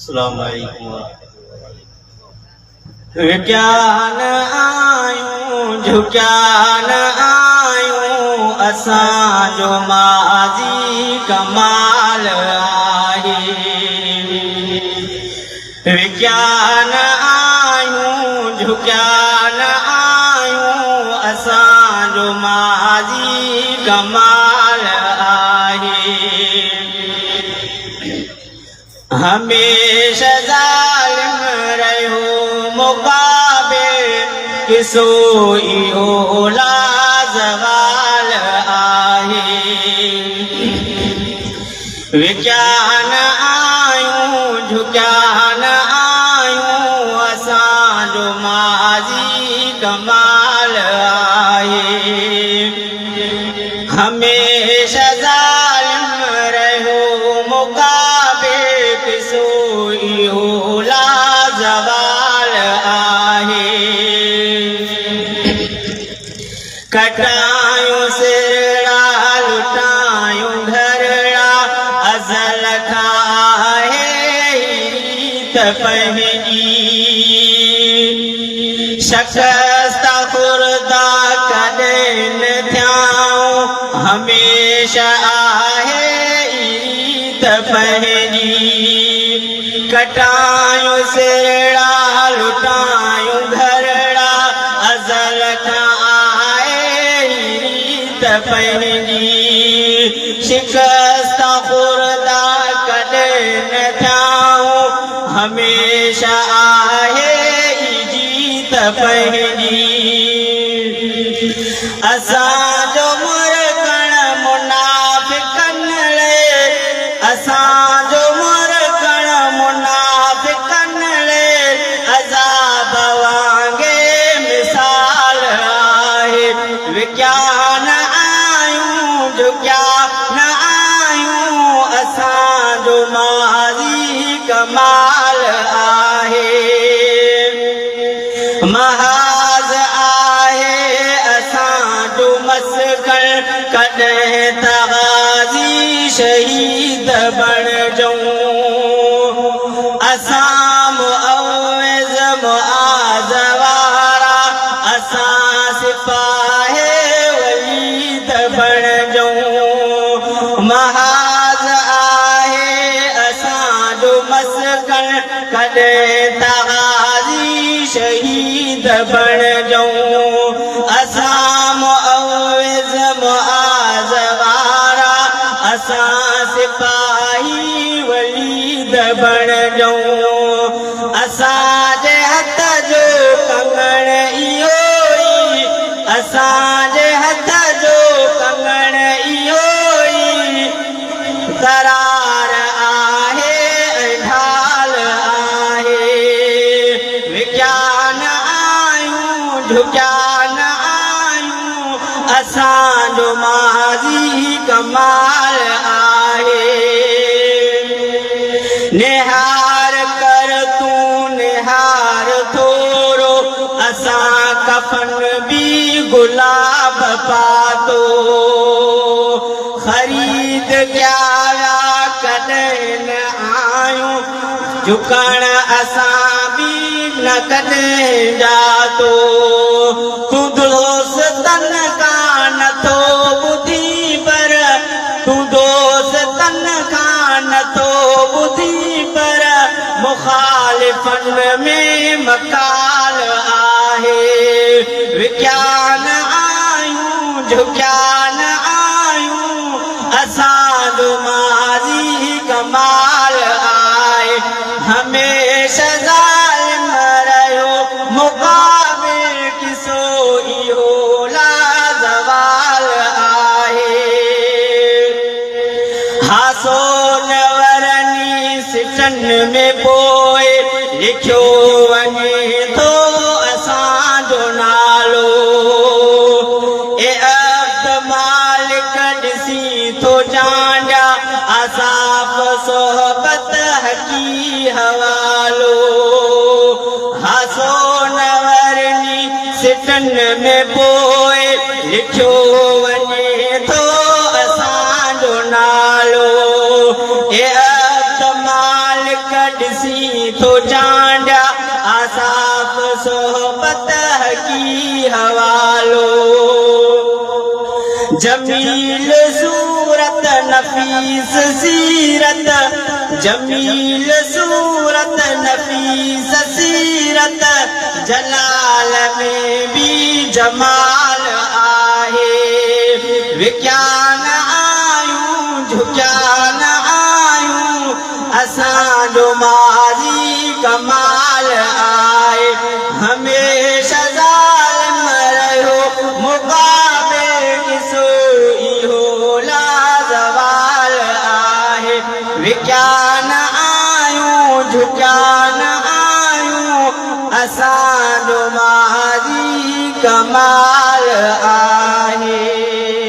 السلام عليڪم ورحمة الله. وڪيا نه آهيون جهڪيا نه آهيون اسان جو ماضي ڪمال آهي. وڪيا نه آهيون جهڪيا نه آهيون اسان جو ماضي ڪمال آهي. هميشه ظالم رهيو مقابل قصو اهو لازوال آهي. وڪيا نه آهيون جهڪيا نه آهيون اسان جو ماضي ڪمال آهي. هميشه ظالم رهيو مقابل قصو اهو لازوال آهي. ڪٽايون سرڙا لٽايون گهرڙا ازل کان آهي هي ريت پنهنجي. شڪسته خورده ڪڏهن نه ٿيائون هميشه آهي ئي ريت پنهنجي. ڪٽايون سرڙا لٽايون گهرڙا ازل کان آهي ئي ريت پنهنجي. شڪسته خورده ڪڏهن نه ٿيائون هميشه آهي ئي جيت پنهنجي. اسان جو مرڪڻ منافقن لئي، اسان جو مرڪڻ منافقن لئي عذاب وانگي مثال آهي. وڪيا نه آهيون جهڪيا نه آهيون اسان جو ماضي ڪمال آهي. محاذ آهي اسان جو مسڪن ڪڏهن ته غازي شهيد بڻجون. اسان معوذ معاذ وارا اسان سپاهي وليد بڻجون. محاذ آهي اسان جو مسڪن ڪڏهن ته غازي شهيد بڻجون. اسان معوذ معاذ وارا اسان سپاهي وليد بڻجون. اسان جي هٿ جو ڪنگڻ اهو ئي، اسان جي هٿ جو ڪنگڻ اهو ئي ترار آهي ۽ ڍال آهي. وڪيا نه آهيون جهڪيا نه آهيون اسان جو ماضي ڪمال آهي. نهار ڪر تون نهار ٿورو اسان ڪفن به گلاب پاتو. خريد ڪيا ويا ڪڏهن نه آيون جهڪڻ اسان به نه ڪڏهن ڄاتو. تون دوستن کان نه ٿو ٻڌين پر تون دوستن کان نه ٿو ٻڌين پر مخالفن ۾ مقال آهي. وڪيا نه آهيون جهڪيا نه آهيون اسان جو ماضي ڪمال آهي. هميشه ظالم رهيو مقابل قصو اهو لازوال آهي. ها سون ورني سٽن ۾ پوء لکيو وڃي ٿو اسان جو نالو. اي عبد مالڪ ڏسين ٿو چانڊيا آصاف صحبت حقي حوالو. ها سون ورني سٽن ۾ پوء لکيو وڃي ٿو اسان جو نالو. اي عبد مالڪ ڏسين ٿو چانڊيا آصاف صحبت حقي حوالو. جميل صورت نفيس سيرت جميل صورت نفيس سيرت جلال ۾ به جمال آهي. وڪيا نه آهيون جهڪيا نه آهيون اسان جو ماضي ڪمال آهي. هميشه ظالم رهيو مقابل ڏسو اهو لازوال آهي. وڪيا نه آهيون جهڪيا نه آهيون اسان جو ماضي ڪمال آهي.